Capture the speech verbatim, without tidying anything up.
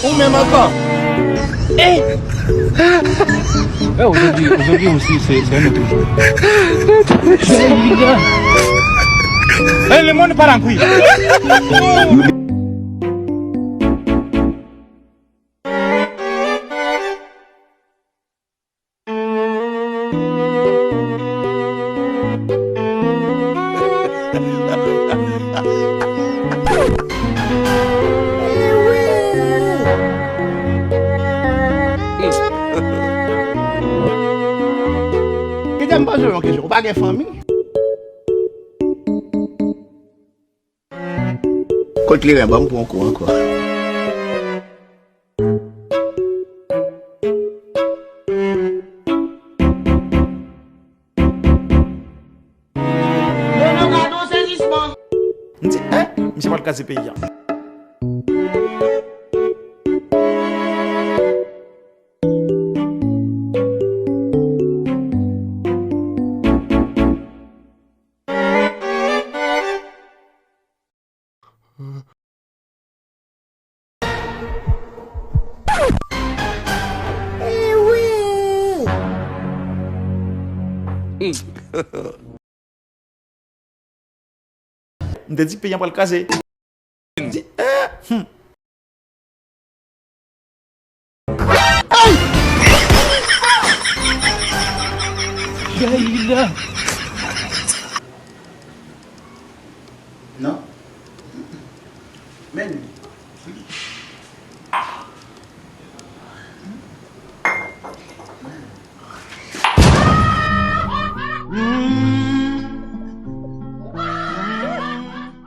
Ou menm ankò. Eh! Eh, aujourd'hui, aujourd'hui aussi, c'est, c'est un autre jour. Eh, le monde part en couille. Kite m poze w yon kesyon. Ou pa gen fanmi? Kot kleren, ban m pran yon kou ankò. Yo nan gade yon sezisman. M di, en, misye pral kraze peyi a. M te di peyi an pral kraze. M di, eh, hmm. Ay! Jayla! Non. Men,